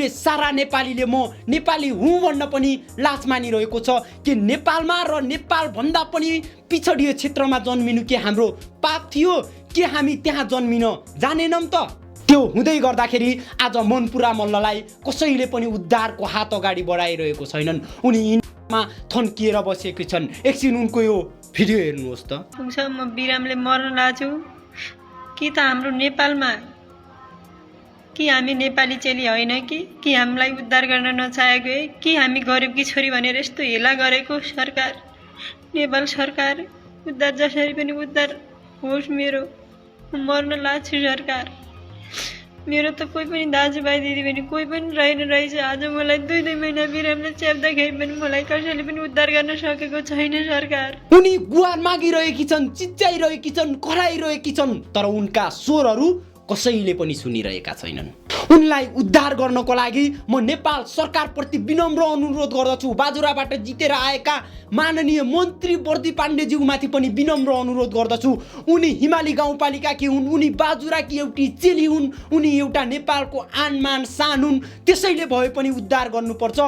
अहिले सारा नेपालीले म नेपाली हुँ भन्न पनि लाज मानिरहेको छ कि नेपालमा र नेपाल भन्दा पनि पिछडियो क्षेत्रमा जन्मिनु के हाम्रो पाप थियो के हामी त्यहाँ जन्मिन जानेनौँ त त्यो हुँदै गर्दाखेरि आज मनपुरा मल्ललाई कसैले पनि उद्धारको हात अगाडि बढाइरहेको छैनन् उनी इन्डियामा थन्किएर बसेका छन् एकछिन उनको यो भिडियो हेर्नुहोस् त पुग्छ म बिरामले मर्न लाग्छु कि त हाम्रो नेपालमा कि हामी नेपाली चेली होइन कि हामीलाई उद्धार गर्न नचाहेको कि हामी गरिबकी छोरी भनेर यस्तो हेला गरेको सरकार नेपाल सरकार उद्धार जसरी पनि उद्धार होस् मेरो म मर्न लाग्छु सरकार मेरो त कोही पनि दाजुभाइ दिदीबहिनी कोही पनि रहेछ आज मलाई 2 महिना बिरामले च्याप्दाखेरि पनि मलाई कसैले पनि उद्धार गर्न सकेको छैन सरकार उनी गुहार मागिरहेकी छन् चिच्याइरहेकी छन् कराइरहेकी छन् तर उनका स्वरहरू कसैले पनि सुनिरहेका छैनन् उनलाई उद्धार गर्नको लागि म नेपाल सरकारप्रति विनम्र अनुरोध गर्दछु बाजुराबाट जितेर आएका माननीय मन्त्री बर्दी पाण्डेज्यूमाथि पनि विनम्र अनुरोध गर्दछु उनी हिमाली गाउँपालिकाकी हुन् उनी बाजुराकी एउटी चेली हुन् उनी एउटा नेपालको आन मान शान हुन् त्यसैले भए पनि उद्धार गर्नुपर्छ